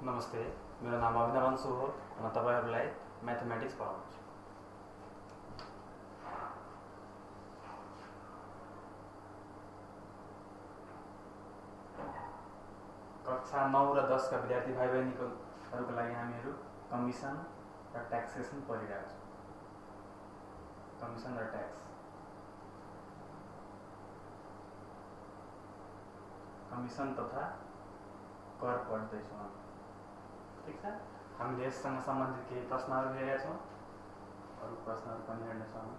नमस्ते, मेरो नाम अभिनव अन्सु हो। म तपाईहरुलाई म्याथमेटिक्स पढाउँछु। कक्षा 9 र 10 का विद्यार्थी भाइ बहिनीहरुको लागि हामीहरु कमिसन र ट्याक्सेसन पढिरहेका छौं। कमिसन र ट्याक्स, कमिसन तथा कर पढ्दैछौं। ठीक छ, हामीले यससँग सम्बन्धित केही प्रश्नहरु लिएका छौं। अरु प्रश्नहरु पनि हेर्नेछौँ।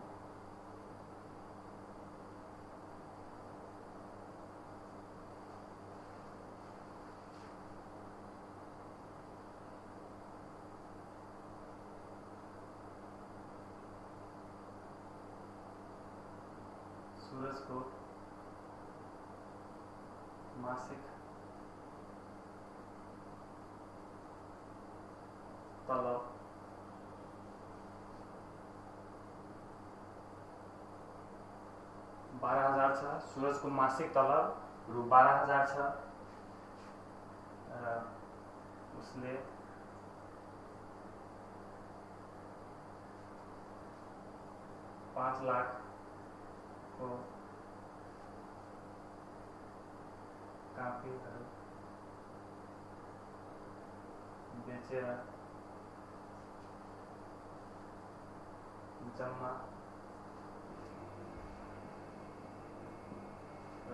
सूरजको मासिक तलब ₹12,000 छ। सूरजको मासिक तलब रु 12,000 छ र उसले ₹5,00,000 को कापीहरु बेचेर जम्मा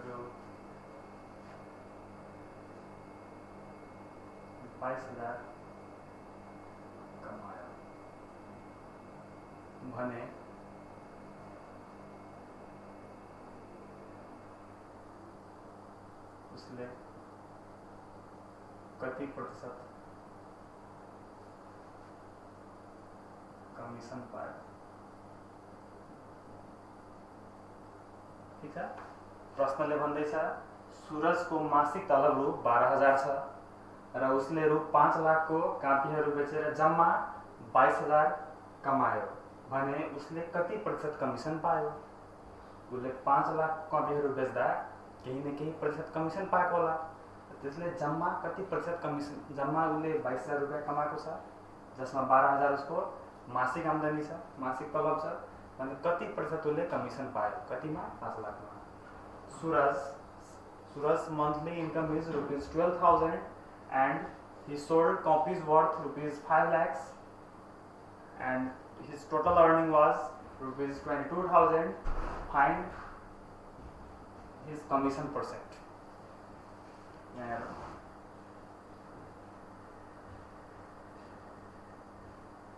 रु 22,000 कमायो भने उसले कति प्रतिशत कमिसन पायो। ठीक छ, प्रश्नले भन्दैछ सूरजको मासिक तलब रु 12,000 छ र उसले रु 5,00,000 को कापीहरु बेचेर जम्मा 22,000 कमायो भने उसले कति प्रतिशत कमिसन पायो। उसले 5,00,000 कापीहरु बेच्दा केही न केही प्रतिशत कमिसन पाएको होला। त्यसले जम्मा कति प्रतिशत कमिसन, जम्मा उसले 22,000 रुपैयाँ कमाएको छ, जसमा 12,000 उसको मासिक आम्दानी छ, मासिक तलब छ, अनि कति प्रतिशत उसले कमिसन पायो, कतिमा? 5,00,000 मा। Suraj's monthly income is ₹12,000 and he sold copies worth ₹5,00,000 and his total earning was ₹22,000. Find his commission percent.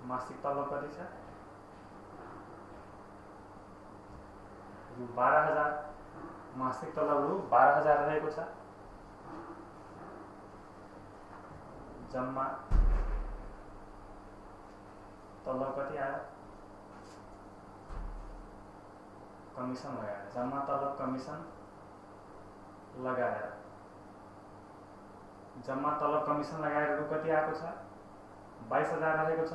मासिक तलब कति छ? रु 12,000। मासिक तलब रु 12,000 रहेको छ। जम्मा तलब कति आयो? कमिसन लगाएर, जम्मा तलब कमिसन लगाएर, जम्मा तलब कमिसन लगाएर रु कति आएको छ? 22,000 रहेको छ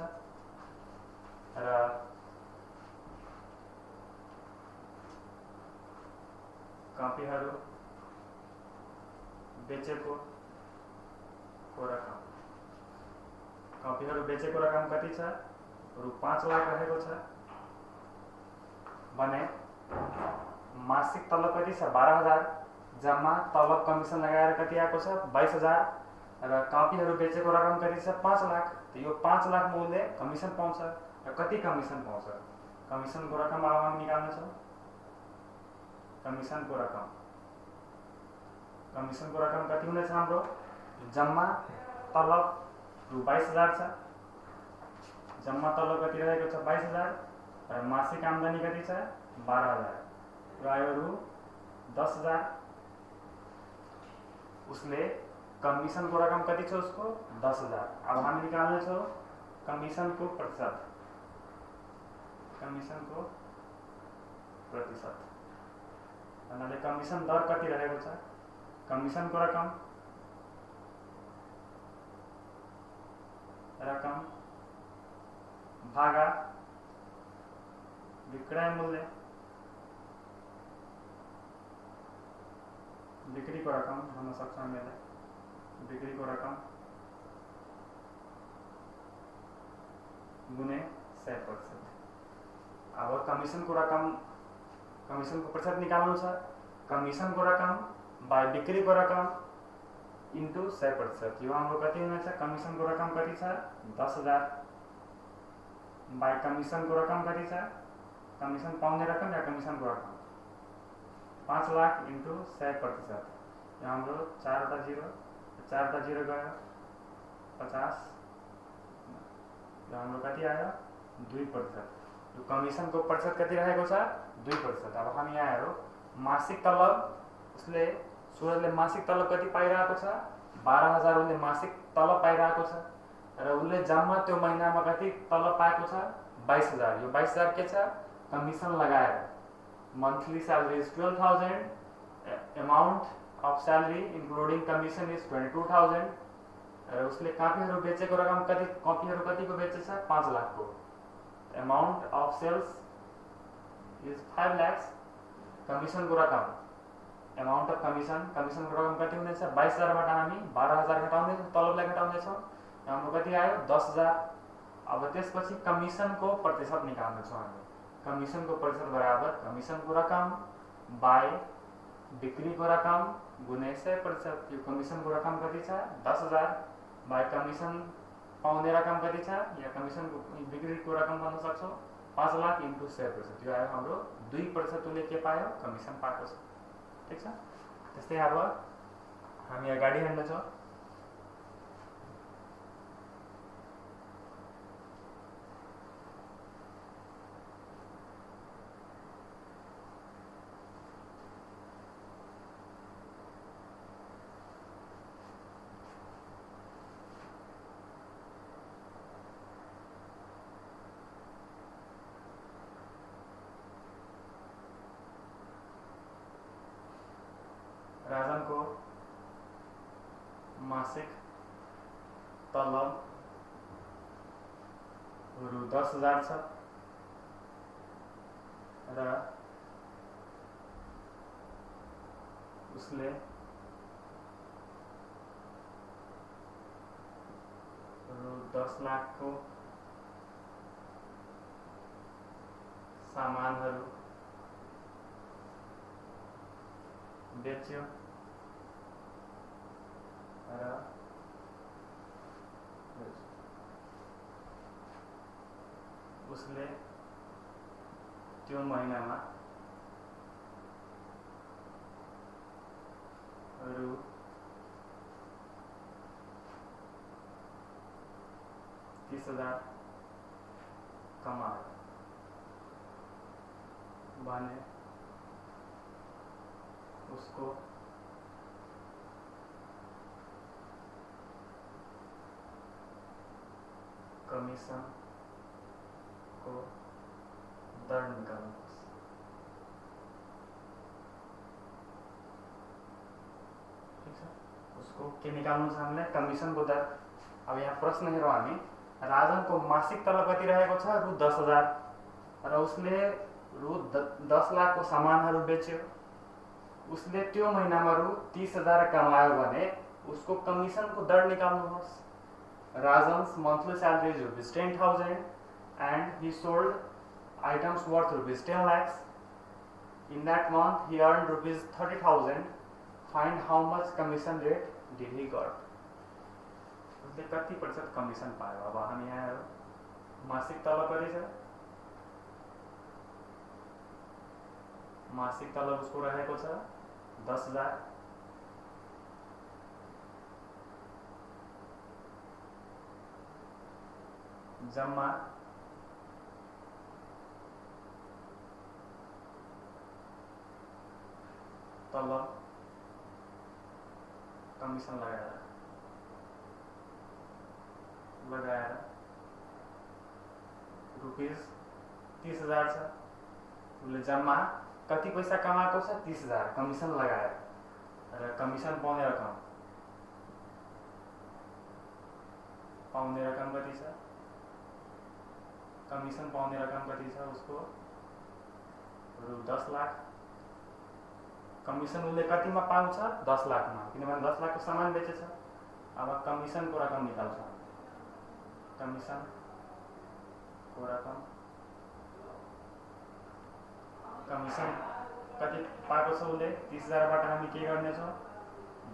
र कापीहरु बेचेको रकम, कापीहरु बेचेको रकम कति छ? रु 5,00,000 रहेको छ भने मासिक तलब कति छ? 12,000। जम्मा तलब कमिसन लगाएर कति आएको छ? 22,000 र कापीहरु बेचेको रकम कति छ? 5,00,000। त यो 5,00,000 मा उसले कमिसन पाउँछ र कति कमिसन पाउँछ? कमिसनको रकम अब हामी निकाल्ने छौं। कमिसनको रकम, कमिसनको रकम कति हुनेछ हाम्रो? जम्मा तलब रु 22,000 छ, जम्मा तलब कति रहेको छ? 22,000 र मासिक आम्दानी कति छ? 12,000 र आयो रु 10,000। उसले कमिसनको रकम कति छ उसको? 10,000। अब हामी निकाल्ने छौं कमिसनको प्रतिशत, कमिसनको प्रतिशत भन्नाले कमिसन दर कति रहेको छ? कमिसनको रकम भागा विक्रय मूल्य, बिक्री को रकम भन्न सक्छौं हामीले। बिक्री को रकम गुने 100%। अब कमिसनको प्रतिशत निकाल्नु छ। कमिसनको रकम बाई बिक्रीको रकम इन्टु 100%। यो हाम्रो कति हुनेछ? कमिसनको रकम कति छ? 10,000 बाई कमिसनको रकम कति छ? कमिसन पाउने रकम या कमिसनको रकम 5 लाख इन्टु 100%। यो हाम्रो 4वटा जीरो गयो 50। यो हाम्रो कति आयो? 2%। यो कमिसनको प्रतिशत कति रहेको छ? 2%। अब हामी यहाँ हेरौँ मासिक तलब। उसले सुरजले मासिक तलब कति पाइरहेको छ? 12,000 उसले मासिक तलब पाइरहेको छ र उसले जम्मा त्यो महिनामा कति तलब पाएको छ? 22,000। यो 22,000 के छ? कमिसन लगाएर। Monthly salary is 12,000, amount of salary including commission is 22,000 र उसले कॉपीहरु बेचेको रकम कति? कॉपीहरु कतिको बेचेछ? 5 लाख को। Amount of sales is 5 lakh. Commission को रकम अमाउंट अफ कमिशन को रकम कति हुनेछ? 22,000 बाट हामी 12,000 घटाउने छौं, तलबलाई घटाउने छौं। हाम्रो कति आयो? 10,000। अब त्यसपछि कमिशन को प्रतिशत निकाल्ने छौं हामी। कमिशन को प्रतिशत बराबर कमिशन को रकम बाई बिक्री को रकम गुने 100%। यो कमिशन को रकम कति छ? 10,000 बाई कमिशन पाउने रकम कति छ? या कमिशन को बिक्री को रकम भन्न सक्छौं 5 लाख इन्टु 100%। यो आयो हाम्रो 2% उसले के पायो? कमिशन पाएको छ। ठीक छ। त्यस्तै अब हामी अगाडि हिँड्ने छौं। राजन को मासिक तलब रु 10,000 छ र उसले रु 10 लाख को सामानहरु बेच्यो र उसले त्यो महिनामा रु 30,000 कमायो भने उसको कमीशन को दर निकाल्नुहोस्। ठीक छ। उसको के निकाल्नु छ हामीले? कमीशन को दर। अब यहाँ प्रश्न हेरौँ हामी। राजन को मासिक तलब कति रहेको छ? रु 10,000 र उसले रु 10 लाख को सामानहरु बेच्यो। उसले त्यो महिनामा रु 30,000 कमायो भने उसको कमीशन को दर निकाल्नुहोस्। Rajan's monthly salary is rupees 10,000 and he sold items worth rupees 10 lakhs. In that month he earned rupees 30,000. Find how much commission rate did he got? उसले कति प्रतिशत कमिशन पायो? अब हामी यहाँ मासिक तलब कति छ? मासिक तलब उसको रहेको छ 10,000 जम्मा तलब कमिशन लगाएर रुपीस 30,000 छ। उसले जम्मा कति पैसा कमाएको छ? 30,000 कमिशन लगाएर र कमिशन पाउने रकम कति छ? कमिशन पाउने रकम कति छ उसको? रु 10 लाख। कमिशन उसले कतिमा पाउँछ? 10 लाखमा, किनभने 10 लाख को सामान बेचेछ। अब कमिशन को रकम निकाल्छौं। कमिशन को रकम कमिसन कति पाएको छ उसले 30,000 बाट हामी के गर्नेछौँ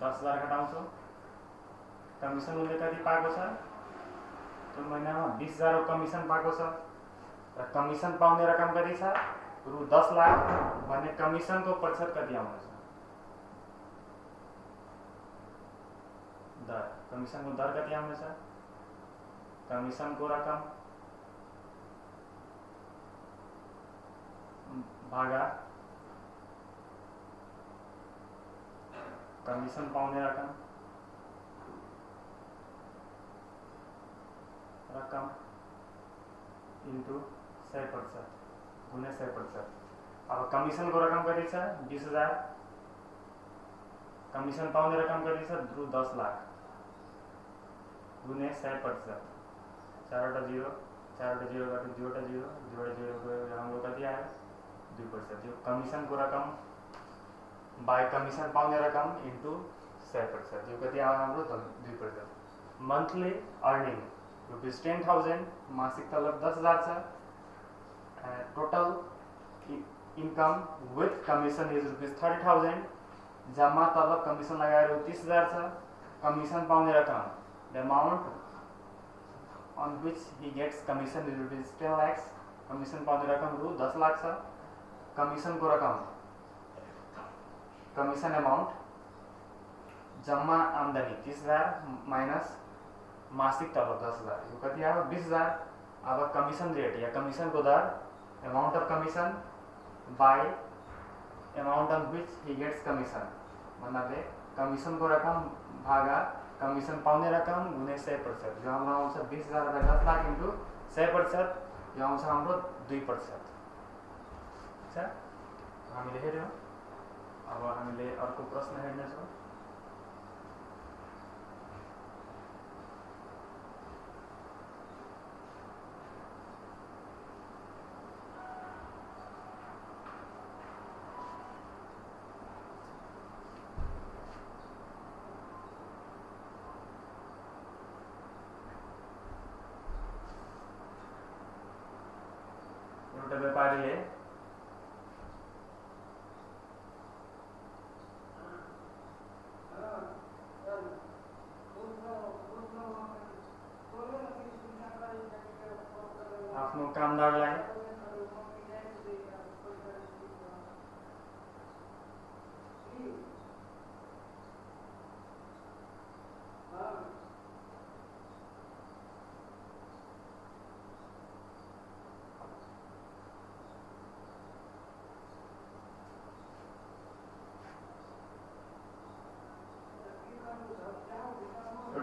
10,000 घटाउँछौँ कमिसन उसले कति पाएको छ त्यो महिनामा 20,000 कमिसन पाएको छ र कमिसन पाउने रकम कति छ रु 10 लाख भने कमिसनको प्रतिशत कति आउँछ दर कमिसनको दर कति आउँछ कमिसनको रकम भागा कमिसन पाउने रकम इन्टु 100% गुणे 100%। अब कमिसन को रकम कति छ 20,000 कमिसन पाउने रकम कति छ रु 10 लाख गुणे 100%। 4 वटा 0 गयो 2 वटा 0 गयो हाम्रो कति आयो 2%। यो कमिसन को रकम बाई कमिसन पाउने रकम इन्टु 100%। यो कति आयो हाम्रो 2%। मंथली अर्निंग ₹10,000 मासिक तलब 10,000 छ। Total income with commission is ₹30,000। जम्मा तलब कमिशन लगाएर 30,000 छ। कमिशन पाउने रकम the amount on which he gets commission is ₹10 lakhs। Commission पाउने रकम रु 10 लाख छ। कमिशन को रकम कमिशन अमाउंट जम्मा आमदनी 30,000 माइनस मासिक तलब 10,000 यो कति आयो 20,000। अब कमिशन रेट या कमिशन को दर amount of commission by amount on which he gets commission भन्नाले कमिशन को रकम भागा कमिशन पाउने रकम गुणे 100%। जो हाम्रो आउँछ 20,000 / 10 लाख इन्टु 100%। यो आउँछ हाम्रो 2%। छ हामीले हेर्यौं। अब हामीले अर्को प्रश्न हेर्नेछौँ। एउटा व्यापारीले आफ्नो कामदारलाई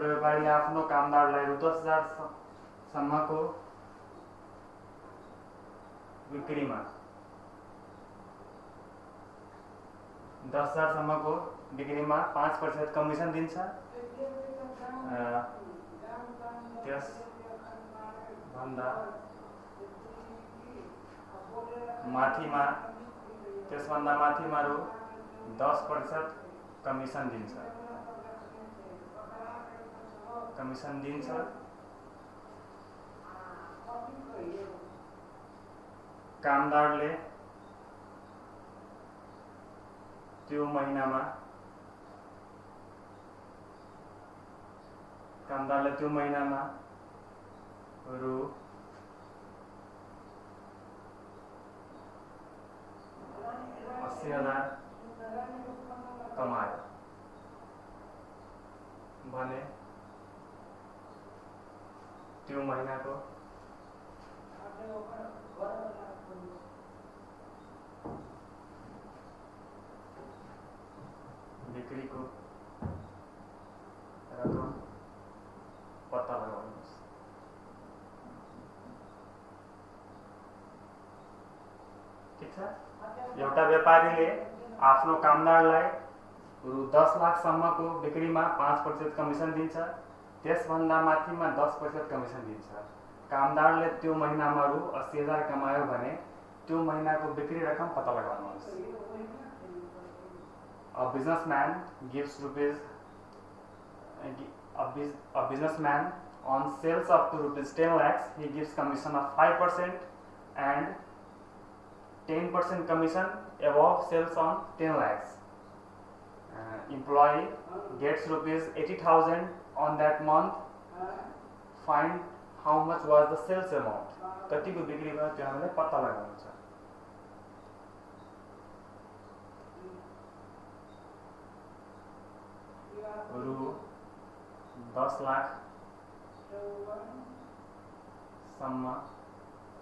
व्यापारीले आफ्नो कामदारलाई रु 10,000 सम्मको बिक्रीमा 10,000 सम्मको बिक्रीमा 5% कमिसन दिन्छ। त्यसभन्दा माथिमा रु 10% कमिसन दिन्छ। कामदारले त्यो महिनामा रु 80,000 कमायो भने त्यो महिनाको बिक्रीको रकम पत्ता लगाउनुहोस्। ठीक छ। एउटा व्यापारीले आफ्नो कामदारलाई रु 10 लाख सम्मको बिक्रीमा 5% कमिसन दिन्छ। त्यसभन्दा माथिमा 10% कमिसन दिन्छ। कामदारले त्यो महिनामा रु 80,000 कमायो भने त्यो महिनाको बिक्री रकम पत्ता लगाउनुहोस्। A businessman on sales up to rupees 10 lakhs, he gives commission of 5% and 10% commission above sales on 10 lakhs. Employee gets rupees 80,000 on that month. Find how much was the sales amount. कति को बिक्री भयो त्यो हामीले पत्ता लगाउनु छ। रु 10 लाख सम्म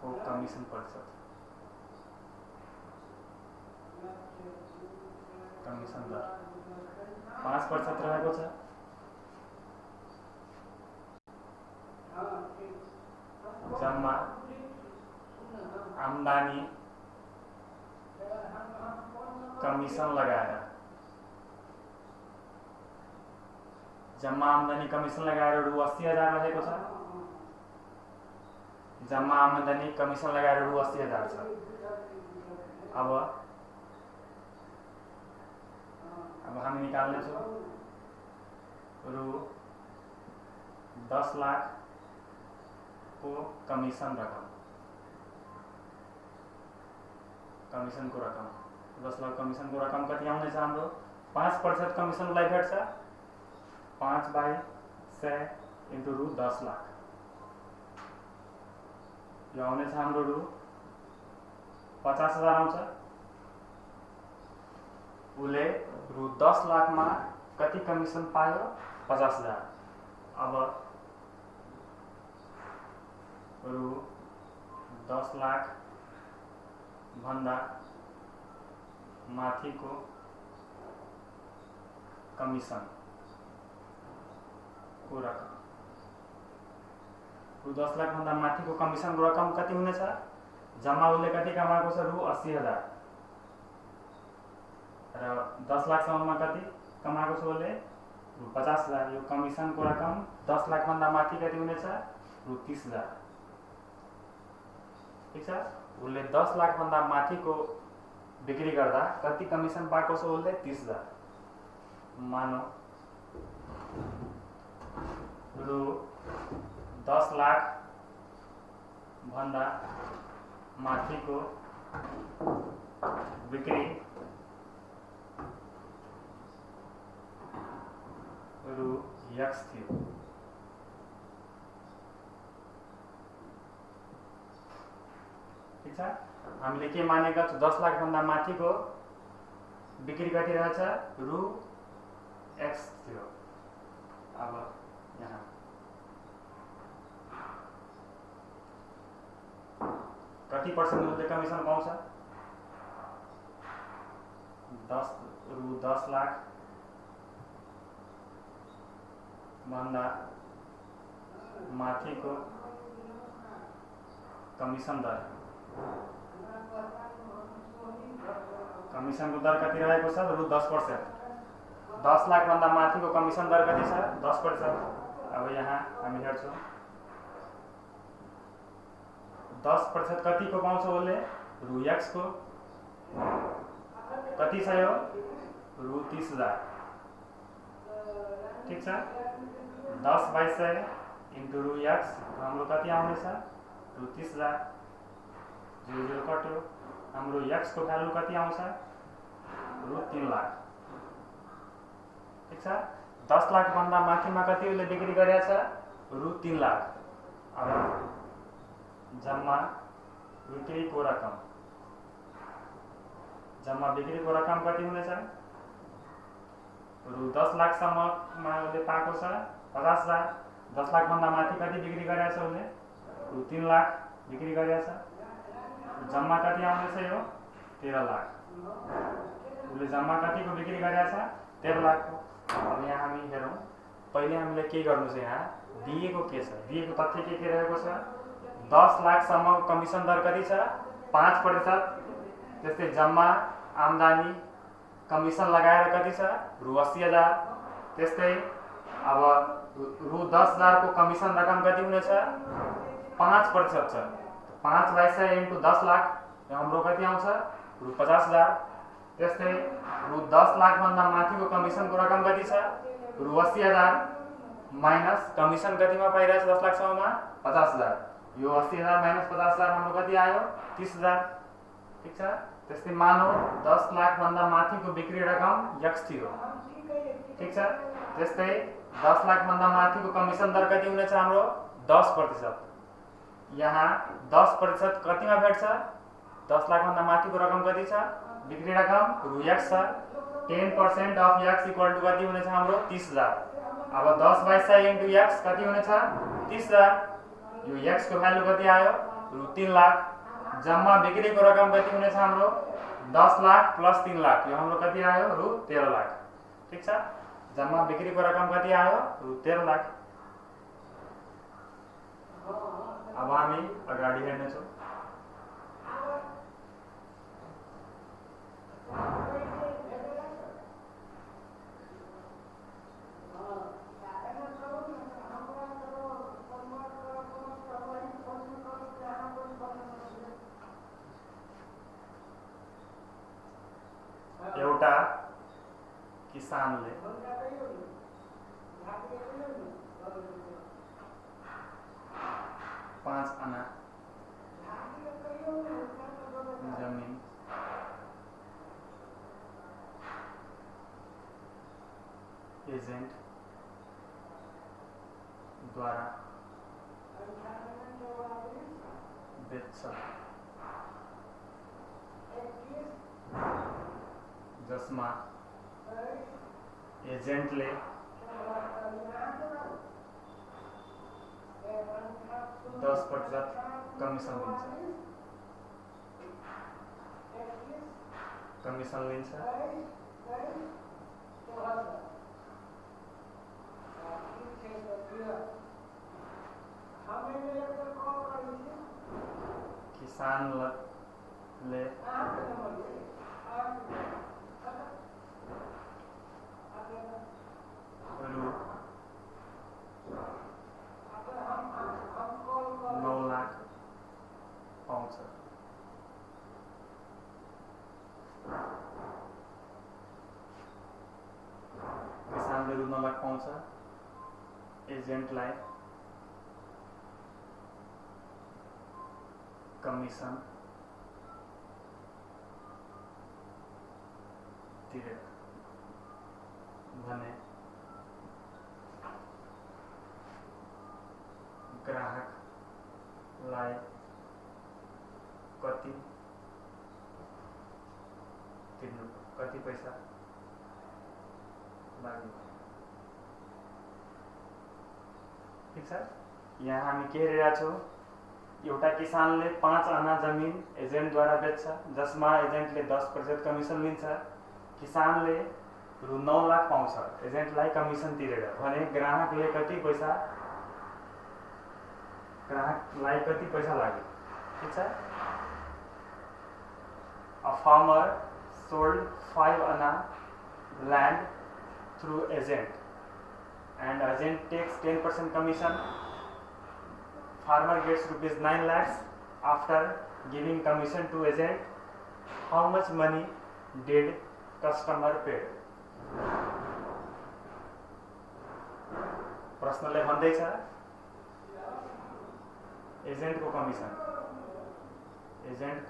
को कमिशन प्रतिशत, कमिशन दर 5% रहेको छ। जम्मा आम्दानी कमिशन लगाएर, जम्मा आम्दानी कमिशन लगाएर रु 80,000 रहेको छ। जम्मा आम्दानी कमिशन लगाएर रु 80,000 छ। अब हामी निकाल्ने छौँ रु 10 लाख को कमिशन रकम, कमिशन को रकम 10 लाख कमिशन को रकम कति आउनेछ हाम्रो 5% कमिशनलाई भेट्छ। 5/100 इन्टु रु 10 लाख यो आउनेछ हाम्रो रु 50,000 आउँछ। उसले रु 10 लाखमा कति कमिशन पायो 50,000। अब रु 10 लाख भन्दा माथिको कमिशन को रकम, रु 10 लाख भन्दा माथिको कमिशन को रकम कति हुनेछ? जम्मा उसले कति कमाएको छ रु 80,000 र 10 लाखसम्ममा कति कमाएको छ उसले रु 50,000। यो कमिशन को रकम 10 लाख भन्दा माथि कति हुनेछ रु 30,000। ठीक छ। उसले 10 लाख भन्दा माथिको बिक्री गर्दा कति कमिशन पाएको छ उसले 30,000। मानौ रु 10 लाख भन्दा माथिको बिक्री रु X थियो। ठीक छ। हामीले के मानेका छौं 10 लाख भन्दा माथिको बिक्री कति रहेछ रु X थियो। अब यहाँ कति पर्सेन्ट उसले कमिशन पाउँछ रु 10 लाख भन्दा माथिको कमिशन दर, कमिशन को दर कति रहेको छ रु 10%। 10 लाख भन्दा माथिको कमिशन दर कति छ 10%। अब यहाँ हामी हेर्छौं 10% कतिको पाउँछ उसले रु X को कति छ यो रु 30,000। ठीक छ। 10/100 इन्टु रु X हाम्रो कति आउनेछ रु 30,000। 0 कट्यो हाम्रो X को भ्यालु कति आउँछ रु 3 लाख। ठीक छ। 10 लाख भन्दा माथिमा कति उसले बिक्री गरेछ रु 3 लाख। अब जम्मा बिक्रीको रकम, जम्मा बिक्रीको रकम कति हुनेछ रु 10 लाखसम्ममा उसले पाएको छ 50,000। 10 लाख भन्दा माथि कति बिक्री गरेछ उसले रु 3 लाख बिक्री गरेछ। जम्मा कति आउनेछ यो 13 लाख। उसले जम्मा कतिको बिक्री गरेछ 13 लाखको। अब यहाँ हामी हेरौं पहिले हामीले के गर्नु छ, यहाँ दिएको के छ, दिएको तथ्य के रहेको छ 10 लाखसम्मको कमिशन दर कति छ 5%। त्यस्तै जम्मा आम्दानी कमिशन लगाएर कति छ रु 80,000। त्यस्तै अब रु 10,000 को कमिशन रकम कति हुनेछ 5% छ। 5/100 इन्टु 10 लाख हाम्रो कति आउँछ रु 50,000। त्यस्तै रु 10 लाख भन्दा माथिको कमिशन को रकम कति छ रु 80,000। माइनस कमिसन कतिमा पाइरहेछ 10 लाखसम्ममा 50,000। यो 80,000 माइनस 50,000 हाम्रो कति आयो 30,000। ठीक छ। त्यस्तै मानौ 10 लाख भन्दा माथिको बिक्री रकम x थियो। ठीक छ। त्यस्तै 10 लाख भन्दा माथिको कमिसन दर कति हुनेछ हाम्रो 10%। यहाँ 10% कतिमा भेट्छ 10 लाख भन्दा माथिको रकम कति छ बिक्री रकम रु x छ। 10% अफ x इक्वल टु कति हुनेछ हाम्रो 30,000। अब 10/100 इन्टु x कति हुनेछ 30,000। यो x को भ्यालु कति आयो रु 3 लाख। जम्मा बिक्रीको रकम कति हुनेछ हाम्रो 10 लाख प्लस 3 लाख, यो हाम्रो कति आयो रु 13 लाख। ठीक छ। जम्मा बिक्रीको रकम कति आयो रु 13 लाख। अब हामी अगाडि हेर्नेछौँ। एउटा किसानले 5 आना जमिन एजेंट द्वारा बेच्छ, जसमा एजेंटले 10% कमिसन लिन्छ। किसानले रु 9 लाख पाउँछ। किसानले रु 9 लाख पाउँछ। एजेन्टलाई कमिसन तिरे भने ग्राहकलाई कति पैसा लाग्यो। ठीक छ। यहाँ हामी के हेरेका छौँ, एउटा किसानले 5 आना जमिन एजेन्टद्वारा बेच्छ, जसमा एजेन्टले 10% कमिसन लिन्छ। किसानले रु 9 लाख पाउँछ एजेन्टलाई कमिसन तिरेर भने ग्राहकलाई कति पैसा लाग्यो। ठीक छ। A farmer sold 5 आना land through agent and agent takes 10% commission. Farmer gets rupees 9 lakhs after giving commission to agent. How much money did customer pay? प्रश्नले भन्दैछ एजेन्टको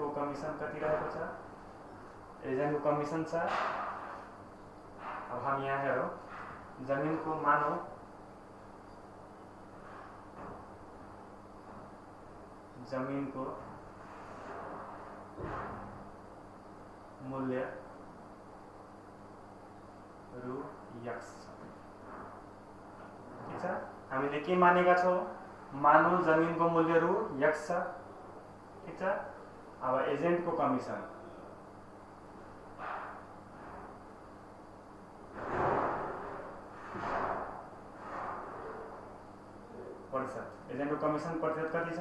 कमिसन कति रहेको छ। एजेन्टको कमिसन छ, अब हम यहाँ हेरौँ, जमिनको मानौ जमिनको मूल्य रु x छ। ठीक छ। हामीले के मानेका छौँ, मानौ जमिनको मूल्य रु x छ। ठीक छ। अब एजेन्टको कमिसन प्रतिशत, एजेन्टको कमिसन प्रतिशत कति छ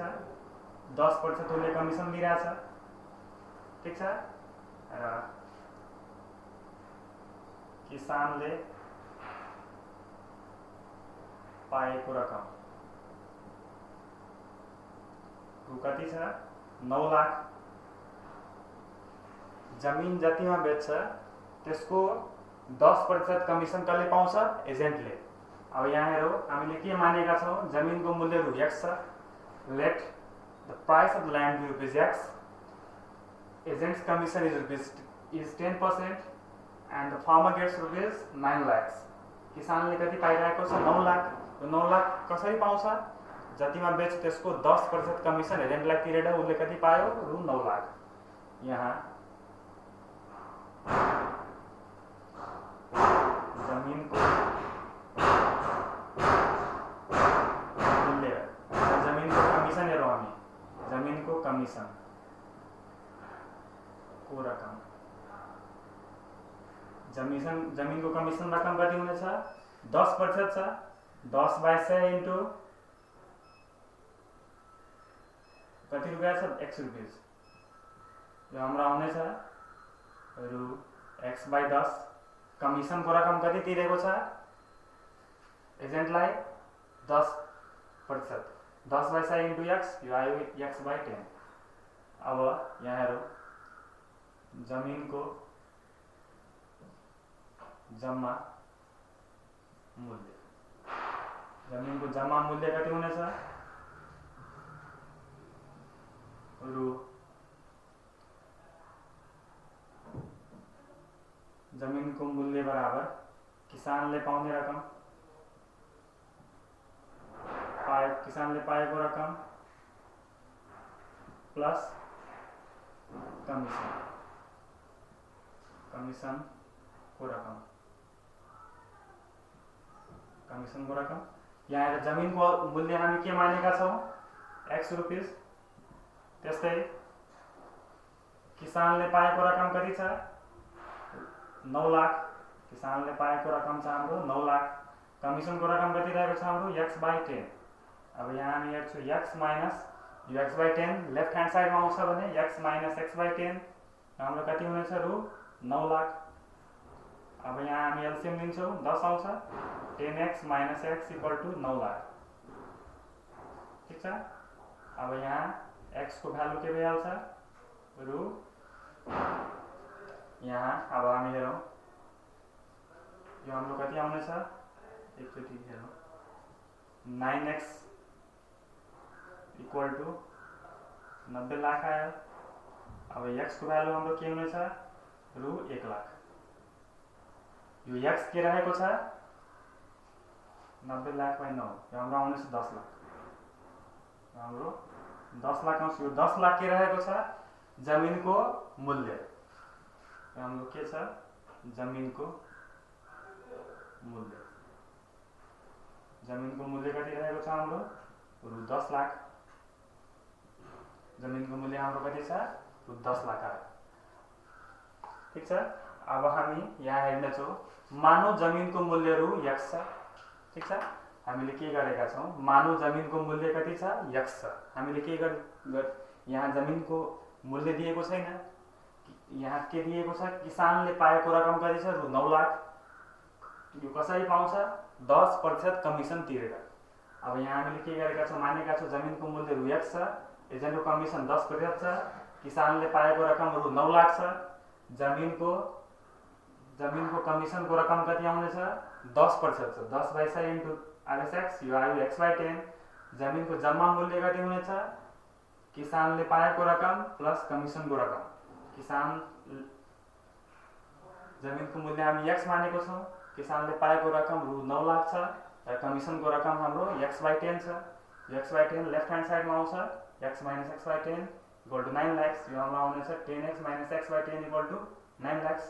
10% उसले कमिसन दिइरहेछ। ठीक छ। र किसानले पाएको रकम कति छ 9 लाख। जमिन जतिमा बेच्छ त्यसको 10% कमिसन कसले पाउँछ एजेन्टले। अब यहाँ हेरौँ, हामीले के मानेका छौँ, जमिनको मूल्य रु x छ। Let the price of the land be rupees x, agent's commission is 10% and the farmer gets rupees 9 lakh. किसानले कति पाइरहेको छ, 9 लाख। 9 लाख कसरी पाउँछ, जतिमा बेच त्यसको 10% कमिसन एजेन्टलाई तिरेर उसले कति पायो, रु 9 लाख। यहाँ जमिनको मूल्य, जमिनको कमिसन हेरौँ हामी, जमिनको कमिसन को रकम, जमिनको कमिसन रकम कति हुनेछ, 10% छ। 10/100 इन्टु कति रुपियाँ छ, x रुपियाँ। यो हाम्रो आउनेछ रु x/10। कमिसनको रकम कति तिरेको छ एजेन्टलाई, 10%। 10/100 इन्टु x, यो आयो x/10। अब यहाँ हेरौँ, जमिनको जम्मा मूल्य, जमिनको जम्मा मूल्य कति हुनेछ, रु, जमिनको मूल्य बराबर किसानले पाउने रकम, किसानले पाएको रकम प्लस कमिसनको रकम। यहाँ जमिनको मूल्य हामी के मानेका छौँ, x रुपिस। त्यस्तै किसानले पाएको रकम कति छ, 9 लाख। किसानले पाएको रकम छ हाम्रो 9 लाख। कमिसनको रकम कति रहेको छ हाम्रो, x/10। अब यहाँ हामी हेर्छौँ x माइनस यो x/10 लेफ्ट ह्यान्ड साइडमा आउँछ भने x माइनस x/10 हाम्रो कति हुनेछ, रु 9 लाख। अब यहाँ हामी एलसिएम लिन्छौँ, 10 आउँछ। 10x minus x equal to 9 lakh. ठिक छ। अब यहाँ x को भ्यालु के भइहाल्छ, रु, यहाँ अब हामी हेरौँ, यो हाम्रो कति आउनेछ, एकचोटि हेरौँ, 9x इक्वल टु 90 लाख आयो। अब x को भ्यालु हाम्रो के हुनेछ, रु 1 लाख। यो x के रहेको छ, 90 लाख/9, यो हाम्रो आउनेछ 10 लाख। हाम्रो 10 लाख आउँछ। यो 10 लाख के रहेको छ, जमिनको मूल्य। हाम्रो के छ, जमिनको मूल्य। जमिनको मूल्य कति रहेको छ हाम्रो, रु 10 लाख। जमिनको मूल्य हाम्रो कति छ, रु 10 लाख आयो। ठिक छ। अब हामी यहाँ हेर्नेछौँ, मानव जमिनको मूल्य रु x छ। ठिक छ। हामीले के गरेका छौँ, मानव जमिनको मूल्य कति छ, x छ। हामीले के यहाँ जमिनको मूल्य दिएको छैन, यहाँ के दिएको छ, किसानले पाएको रकम कति छ, रु 9 लाख। यो कसरी पाउँछ, 10% कमिसन तिरेर। अब यहाँ हामीले के गरेका छौँ, मानेका छौँ जमिनको मूल्य रु x छ, एजेन्टको कमिसन 10% छ, किसानले पाएको रकम रु 9 लाख छ। जमिनको कमिसनको रकम कति आउनेछ, 10% छ। 10/100 इन्टु RSX, यो आयो x/10। जमिनको जम्मा मूल्य कति हुनेछ, किसानले पाएको रकम प्लस कमिसनको रकम। जमिनको मूल्य हामी x मानेको छौँ, किसानले पाएको रकम रु 9 लाख छ र कमिसनको रकम हाम्रो x/10 छ। यो x/10 लेफ्ट ह्यान्ड साइडमा आउँछ, x minus x/10 equal to 9 lakh. यो हाम्रो आउनेछ 10x minus x/10 equal to 9 lakh.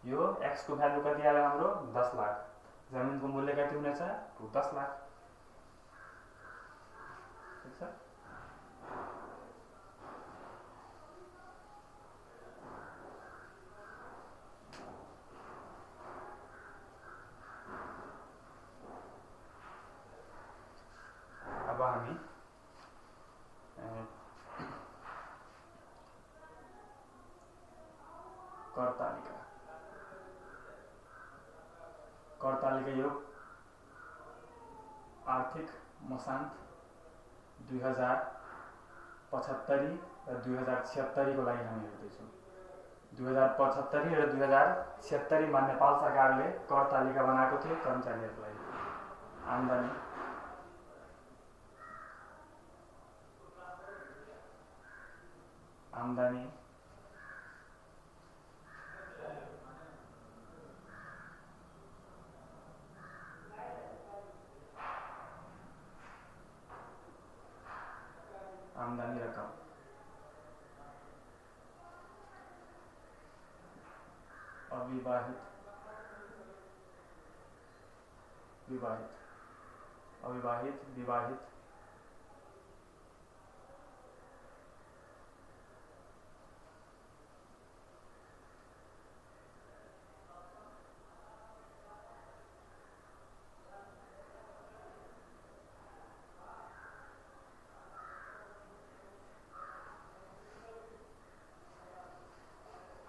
यो x को भ्यालु कति आयो हाम्रो, 10 लाख। जमिनको मूल्य कति हुनेछ, रु 10 लाख। ठिक छ। अब हामी कर तालिका योग आर्थिक मसान्त 2075 र 2076 को लागि हामी हेर्दैछौँ। 2075 र 2076 मा नेपाल सरकारले कर तालिका बनाएको थियो कर्मचारीहरूको लागि। आम्दानी आम्दानी आमदनी रकम अविवाहित विवाहित अविवाहित विवाहित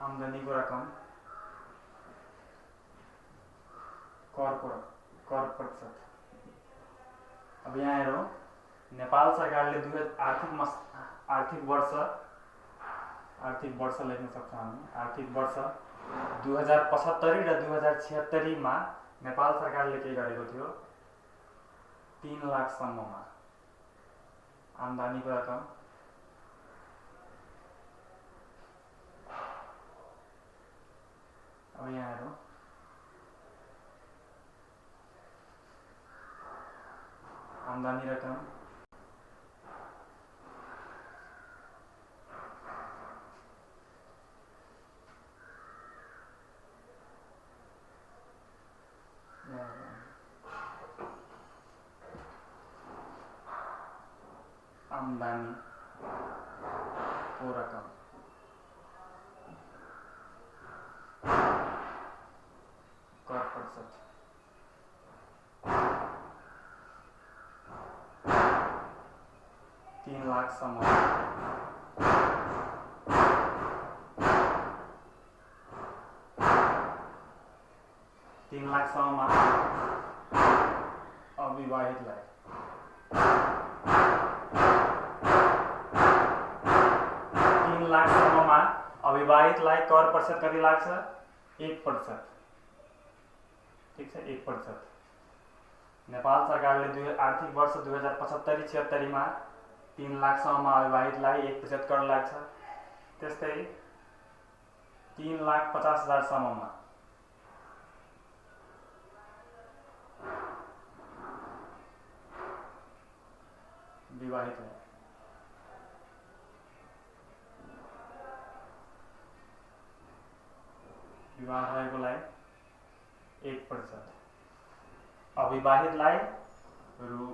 आमदनी को रकम कर प्रतिशत। अब यहाँ हेरौँ, नेपाल सरकारले आर्थिक वर्ष लेख्न सक्छौँ हामी। आर्थिक वर्ष 2075 र 2076 मा नेपाल सरकारले के गरेको थियो, 3 लाखसम्ममा आम्दानीको रकम अब यहाँ हेरौँ, आम्दानी रकम आम्दानी को रकम कर प्रतिशत 3 लाखसम्म 3 लाखसम्ममा अविवाहितलाई 3 लाखसम्ममा अविवाहितलाई कर प्रतिशत कति लाग्छ, 1%। ठीक छ, 1%। नेपाल सरकारले आर्थिक वर्ष 2075-76 मा 3 लाखसम्ममा अविवाहितलाई 1% कर लाग्छ। त्यस्तै 3,50,000 सम्ममा विवाहितलाई विवाह भएकोलाई 1%, अविवाहितलाई रु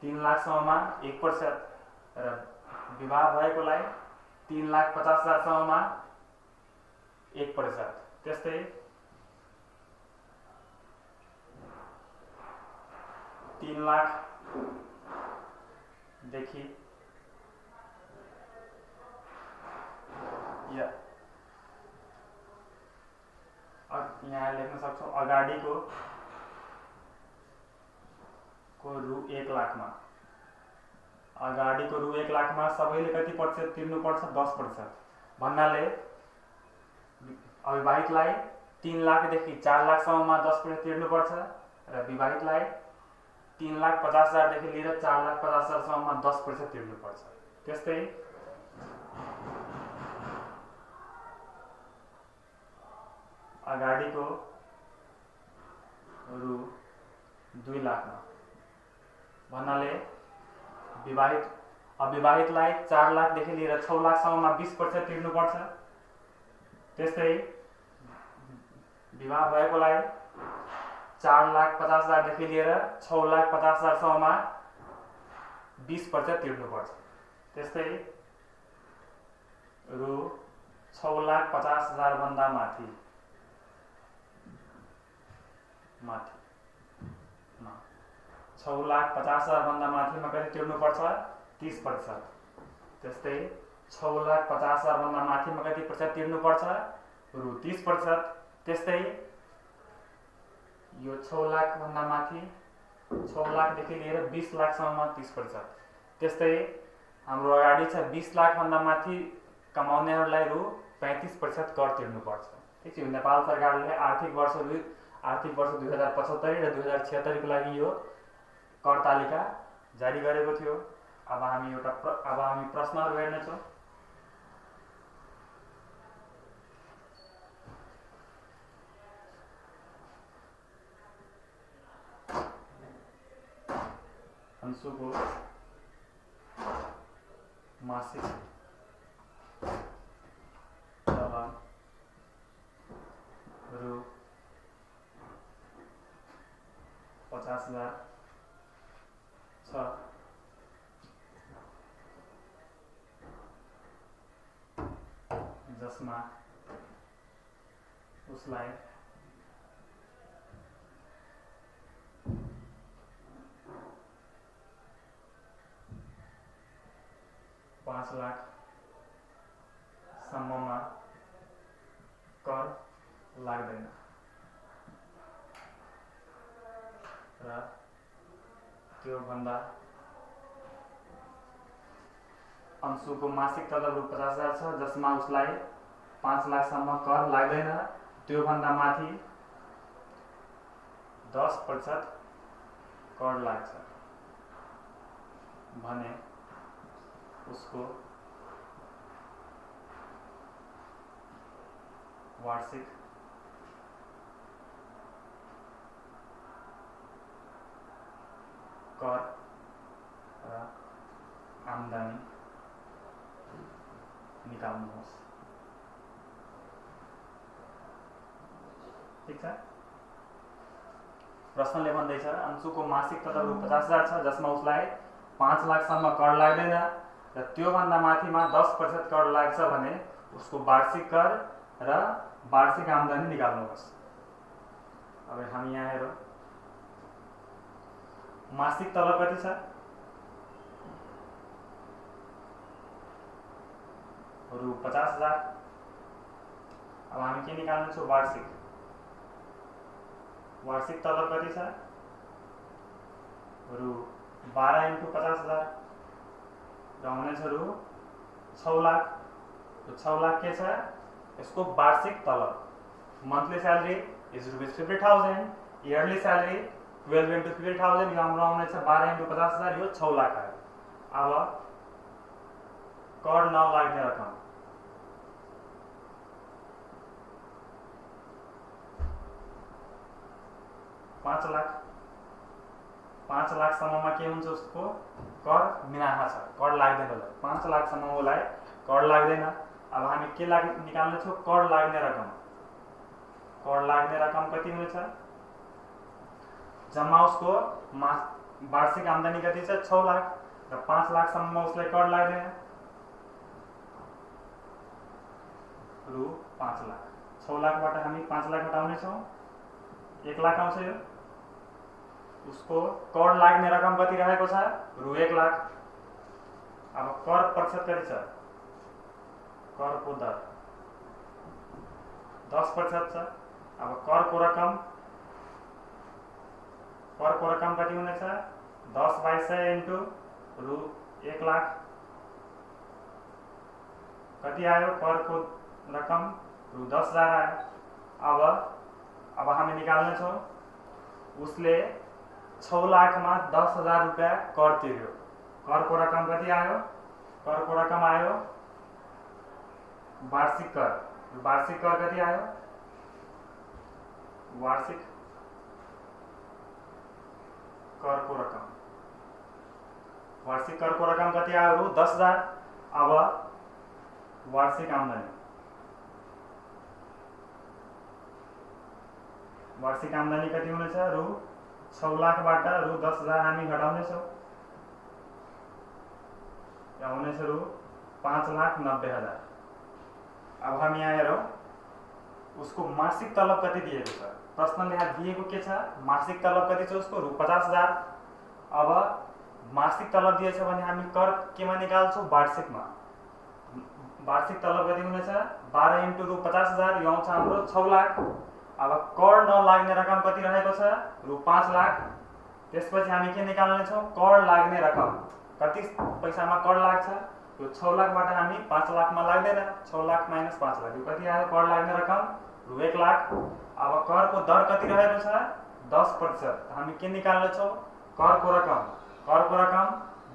3 लाखसम्ममा 1% र विवाह भएकोलाई 3,50,000 सम्ममा 1%। त्यस्तै 3 लाख देखि यहाँ लेख्न सक्छौँ, अगाडिको रु 1 लाखमा अगाडिको रु 1 लाखमा सबैले कति प्रतिशत तिर्नुपर्छ, 10%। भन्नाले अविवाहितलाई 3 लाखदेखि 4 लाखसम्ममा 10% तिर्नुपर्छ र विवाहितलाई 3,50,000 देखि लिएर 4,50,000 सम्ममा 10% तिर्नुपर्छ। त्यस्तै अगाडिको रु 2 लाखमा भन्नाले अविवाहितलाई 4 लाखदेखि लिएर 6 लाखसम्ममा 20% तिर्नुपर्छ। त्यस्तै विवाह भएकोलाई 4,50,000 देखि लिएर 6,50,000 सम्ममा 20% तिर्नुपर्छ। त्यस्तै रु 6,50,000 भन्दा माथि 6,50,000 भन्दा माथिमा कति तिर्नुपर्छ, 30%। त्यस्तै 6,50,000 भन्दा माथिमा कति प्रतिशत तिर्नुपर्छ, रु 30%। त्यस्तै यो 6 लाख भन्दा माथि 6 लाखदेखि लिएर 20 लाखसम्म 30%। त्यस्तै हाम्रो अगाडि छ 20 लाख भन्दा माथि कमाउनेहरूलाई रु 35% कर तिर्नुपर्छ। ठीक छ, नेपाल सरकारले आर्थिक वर्ष 2075 र 2076 को लागि यो कर तालिका जारी गरेको थियो। अब हामी प्रश्नहरू हेर्नेछौँ। अंशुको मासिक तलब रु 50,000 छ। जसमा उसलाई ₹5,00,000 सम्ममा कर लाग्दैन र त्योभन्दा अंशुको मासिक तलब रु 50,000 छ, जसमा उसलाई 5,00,000 सम्म कर लाग्दैन। त्योभन्दा माथि 10% कर लाग्छ भने उसको वार्षिक कर र आम्दानी निकाल्नुहोस्। ठीक छ। प्रश्नले भन्दैछ अंशुको मासिक तलब रु 50,000 छ, जसमा उसलाई 5,00,000 सम्म कर लाग्दैन र त्योभन्दा माथिमा 10% कर लाग्छ भने उसको वार्षिक कर र वार्षिक आम्दानी निकाल्नुहोस्। अब हामी यहाँ हेरौँ मासिक तलब कति छ? रु 50,000। अब हामी के निकाल्ने छौँ? वार्षिक तलब कति छ? रु 12 × 50,000 र हुनेछ रु 6,00,000। तो 6,00,000 के छ? इसको वार्षिक तलब। Monthly salary is ₹50,000, yearly salary 12 × 50,000, यो हाम्रो आउनेछ 12 × 50,000, यो 6,00,000 आयो। अब कर नलाग्ने रकम ₹5,00,000 सम्ममा के हुन्छ? उसको कर मिनाहा छ, कर लाग्दैन होला। 5,00,000 सम्म उसलाई कर लाग्दैन। अब हामी के निकाल्ने छौँ? कर लाग्ने रकम। कर लाग्ने रकम कति हुनेछ? जम्मा उसको वार्षिक आम्दानी कति छ? 6,00,000 र 5,00,000 सम्म उसलाई कर लाग्दैन रु 5,00,000। 6,00,000 बाट हामी 5,00,000 घटाउने छौँ, 1,00,000 आउँछ। यो उसको कर लाग्ने रकम कति रहेको छ? रु 1,00,000। अब कर प्रतिशत कति छ? करको दर 10% छ। अब करको रकम कति हुनेछ? 10/100 × रु 1,00,000 कति आयो? करको रकम रु 10,000 आयो। अब हामी निकाल्ने छौँ उसले 6,00,000 मा 10,000 रुपैयाँ कर तिर्यो। करको रकम कति आयो? करको रकम आयो वार्षिक कर। वार्षिक कर कति आयो? वार्षिक करको रकम कति आयो? रु 10,000। अब वार्षिक आम्दानी कति हुनेछ? रु 6,00,000 बाट रु 10,000 हामी घटाउने छौँ, या हुनेछ रु 5,90,000। अब हम यहाँ हेरौँ उसको मासिक तलब कति दिएको छ? प्रश्नले यहाँ दिएको के छ? मासिक तलब कति छ उसको? रु 50,000। अब मासिक तलब दिएछ भने हामी कर केमा निकाल्छौँ? वार्षिकमा। वार्षिक तलब कति हुनेछ? 12 × रु 50,000, यो आउँछ हाम्रो 6,00,000। अब कर नलाग्ने रकम कति रहेको छ? रु 5,00,000। त्यसपछि हामी के निकाल्ने छौँ? कर लाग्ने रकम कति पैसामा कर लाग्छ? यो 6,00,000 बाट हामी 5,00,000 मा लाग्दैन। 6,00,000 - 5,00,000 यो कति आयो? कर लाग्ने रकम रु 1,00,000। अब करको दर कति रहेको छ? 10%। हामी के निकाल्ने छौँ? करको रकम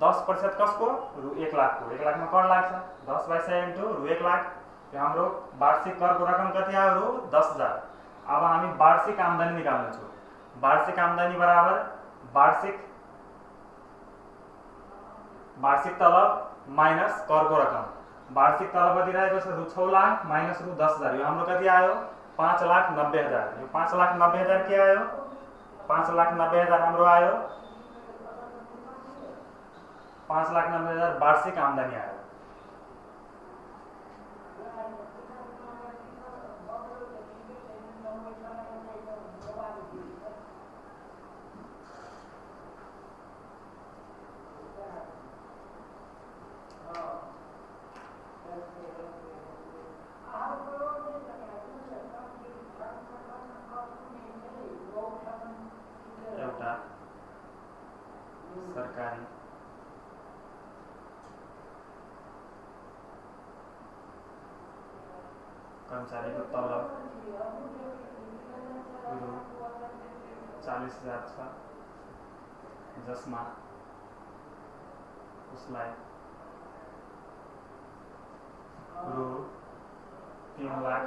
10% कसको रु 1 लाख को 1 लाख में कर लाग्छ 10/100 इन्टु रु 1 लाख यो हाम्रो वार्षिक करको रकम कति आयो रु 10,000। अब हामी वार्षिक आम्दानी निकाल्ने छौं। वार्षिक आम्दानी बराबर वार्षिक तलब माइनस करको रकम। वार्षिक तलब कति रहेको छ रु 6 लाख माइनस रु 10,000 यो हाम्रो कति आयो 5,90,000। यो 5,90,000 के आयो 5,90,000 हाम्रो आयो 5,90,000 वार्षिक आम्दानी आयो। एउटा सरकारी कर्मचारीको तलब रु 40,000 छ जसमा उसलाई रु 3 लाख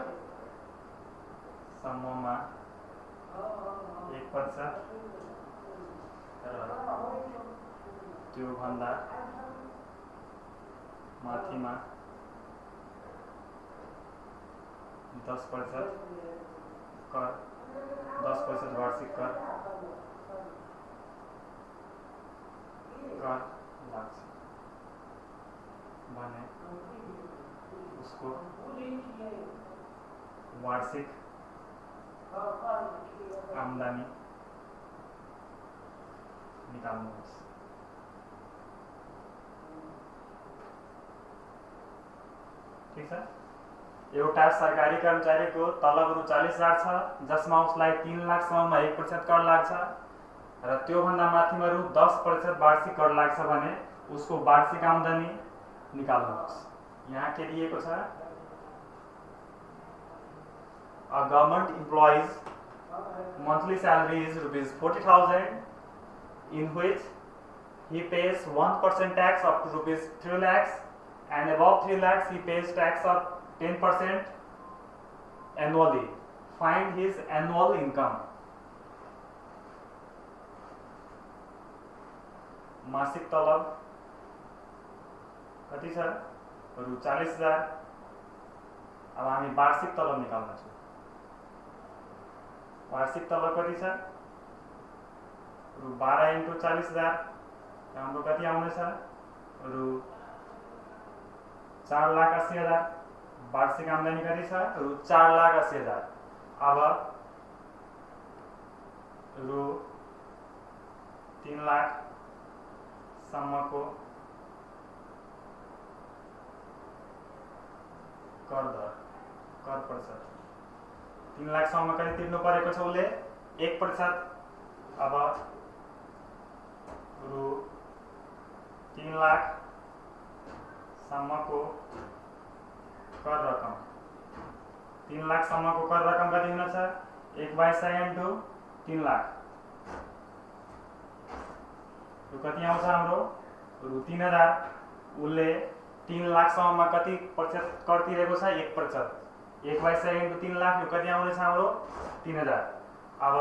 सम्ममा 1% र त्यो भन्दा माथिमा 10% कर 10% वार्षिक कर लाग्छ भने उसको वार्षिक आम्दानी निकाल्नुहोस्। ठीक छ। एउटा सरकारी कर्मचारीको तलब रु 40,000 छ जसमा उसलाई 3 लाख सम्ममा 1% कर लाग्छ र त्यो भन्दा माथिमा रु 10% वार्षिक कर लाग्छ भने उसको वार्षिक आम्दानी निकाल्नुहोस्। यहाँ के दिएको छ A government employee's monthly salary is ₹40,000 in which he pays 1% tax up to ₹3 lakhs and above 3 lakhs he pays tax of 10% annually. Find his annual income. मासिक तलब कति छ रु 40,000। अब हामी वार्षिक तलब निकाल्न छौं। वार्षिक तलब कति छ रु 12 × 40,000 हाम्रो कति आउँदैछ रु 4,80,000। वार्षिक आम्दानी कति छ रु 4,80,000। अब रु 3 लाख सम्मको कर प्रतिशत 3 लाख सम्म कति तिर्नु परेको छ उसले 1%। अब रु 3 लाख सम्मको कर रकम 3 लाख सम्मको कर रकम कति हुनेछ 1/100 इन्टु 3 लाख यो कति आउँछ हाम्रो रु 3,000। उसले 3 लाख सम्ममा कति प्रतिशत कर तिरेको छ 1%। 1/100 इन्टु 3 लाख यो कति आउँदैछ हाम्रो 3,000। अब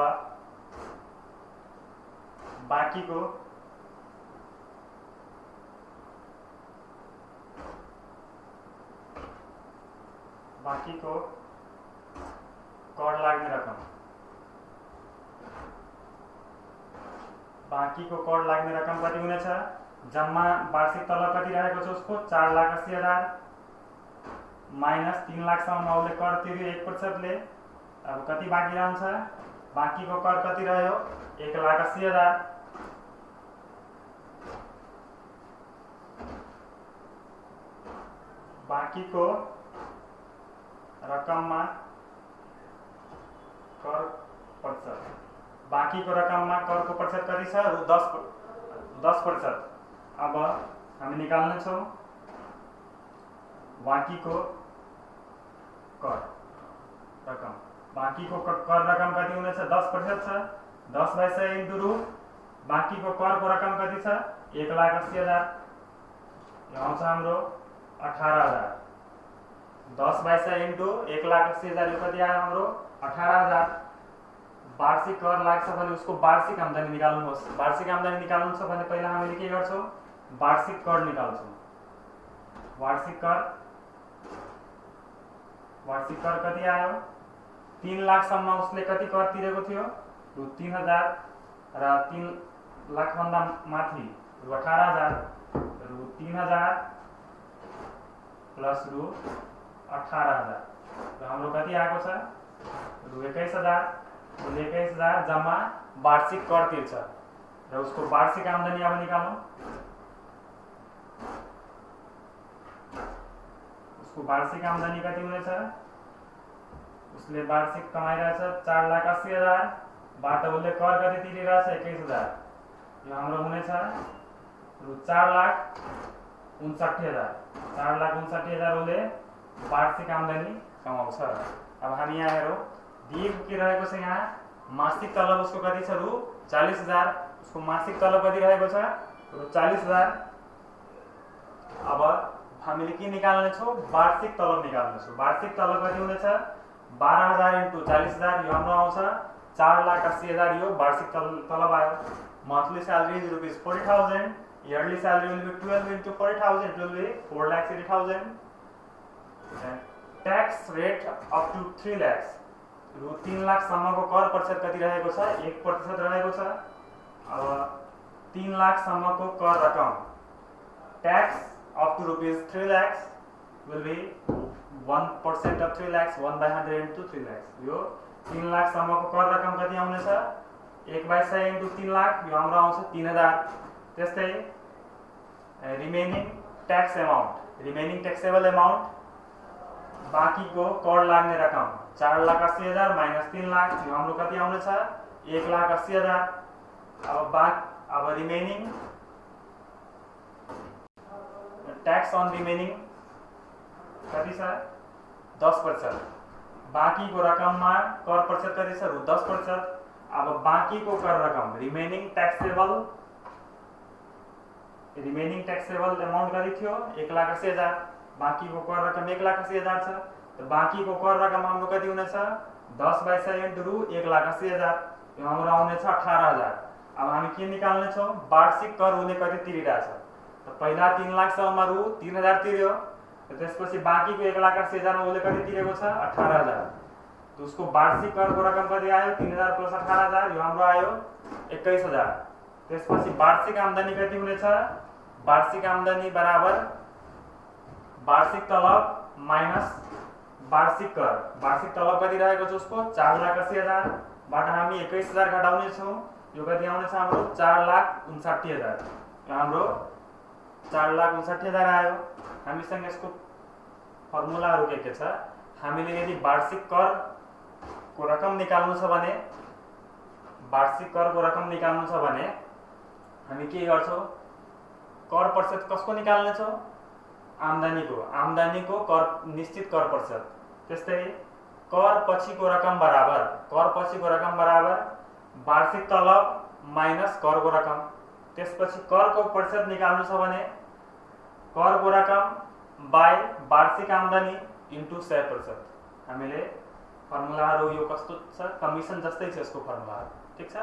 बाँकीको कर लाग्ने रकम कति हुनेछ जम्मा वार्षिक तलब कति रहेको छ उसको 4,80,000 माइनस 3 लाख सम्म उसले कर तिर्यो 1% ले। अब कति बाँकी रहन्छ बाँकीको कर कति रह्यो 1,80,000। बाँकीको रकममा कर प्रतिशत बाँकीको रकममा करको प्रतिशत कति छ रु 10%। अब हामी निकाल्ने छौं बाँकीको कर रकम। बाँकीको कर रकम कति हुनेछ 10% छ 10/100 इन्टु रु बाँकीको करको रकम कति छ 1,80,000, यो आउँछ हाम्रो 18,000। 10/100 इन्टु 1,80,000 यो कति आयो हाम्रो 18,000। वार्षिक कर लाग्छ भने उसको वार्षिक आम्दानी निकाल्नुहोस्। वार्षिक आम्दानी निकाल्नु छ भने पहिला हामीले के गर्छौँ, वार्षिक कर निकाल्छौँ। वार्षिक कर कति आयो 3 लाखसम्म उसले कति कर तिरेको थियो रु 3,000 र 3 लाखभन्दा माथि रु 18,000, रु 3,000 प्लस रु 18,000 र हाम्रो कति आएको छ रु 21,000। 21,000 जम्मा वार्षिक कर तिर्छ र उसको वार्षिक आम्दानी अब निकालौँ। उसको वार्षिक आम्दानी कति हुनेछ, उसले वार्षिक कमाइरहेछ 4,80,000 बाट उसले कर कति तिरिरहेछ 21,000, यो हाम्रो हुनेछ रु 4,59,000। 4,59,000 उसले वार्षिक आम्दानी कमाउँछ। अब हामी यहाँ हेरौँ दिएको के रहेको छ, यहाँ मासिक तलब उसको कति छ रु 40,000, उसको मासिक तलब कति रहेको छ रु 40,000। अब हामीले के निकाल्ने छौँ, वार्षिक तलब निकाल्ने छौँ। वार्षिक तलब कति हुनेछ 12,000 इन्टु 40,000, यो हाम्रो आउँछ 4,80,000, यो वार्षिक तलब आयो। Monthly salary is ₹40,000, yearly salary will be 12 into 40,000, it will be 4,80,000. Tax rate up to 3 lakhs, रु 3 लाखसम्मको कर प्रतिशत कति रहेको छ 1% रहेको छ। अब 3 लाखसम्मको कर रकम tax up to ₹3 lakhs will be 1% of 3 lakhs, 1/100 into 3 lakhs। यो 3 लाखसम्मको कर रकम कति आउनेछ 1/100 into 3 लाख, यो हाम्रो आउँछ 3,000। त्यस्तै remaining tax amount, remaining taxable amount, बाँकीको कर लाग्ने रकम 4,80,000 माइनस 3 लाख, यो हाम्रो कति आउनेछ 1,80,000। अब रिमेनिङ ट्याक्स अन रिमेनिङ कति छ 10%। बाँकीको रकममा कर प्रतिशत कति छ रु 10%। अब बाँकीको कर रकम रिमेनिङ ट्याक्सेबल एमाउन्ट कति थियो 1,80,000, बाँकीको कर रकम 1,80,000 छ। तो बाँकीको कर रकम हाम्रो कति हुनेछ 10/100 इन्टु रु 1,80,000, यो हाम्रो आउनेछ 18,000। अब हामी के निकाल्ने छौँ, वार्षिक कर उसले कति तिरिरहेछ। तो पहिला 3 लाखसम्ममा रु 3,000 तिर्यो, त्यसपछि बाँकीको 1,80,000 मा उसले कति तिरेको छ 18,000। तो उसको वार्षिक करको रकम कति आयो 3,000 प्लस 18,000, यो हाम्रो आयो 21,000। त्यसपछि वार्षिक आम्दानी कति हुनेछ, वार्षिक आम्दानी बराबर वार्षिक तलब माइनस वार्षिक कर। वार्षिक तलब कति रहेको छ उसको 4,80,000 बाट हामी 21,000 घटाउने छौँ, यो कति आउनेछ हाम्रो 4,59,000, यो हाम्रो 4,59,000 आयो। हामीसँग यसको फर्मुलाहरू के छ, हामीले यदि वार्षिक कर को रकम निकाल्नु छ भने, वार्षिक करको रकम निकाल्नु छ भने हामी के गर्छौँ, कर प्रतिशत कसको निकाल्ने छौँ, आम्दानीको कर निश्चित कर प्रतिशत। त्यस्तै कर पछिको रकम बराबर वार्षिक तलब माइनस करको रकम। त्यसपछि करको प्रतिशत निकाल्नु छ भने करको रकम बाई वार्षिक आम्दानी इन्टु 100%। हामीले फर्मुलाहरू यो कस्तो छ, कमिसन जस्तै छ यसको फर्मुला, ठीक छ।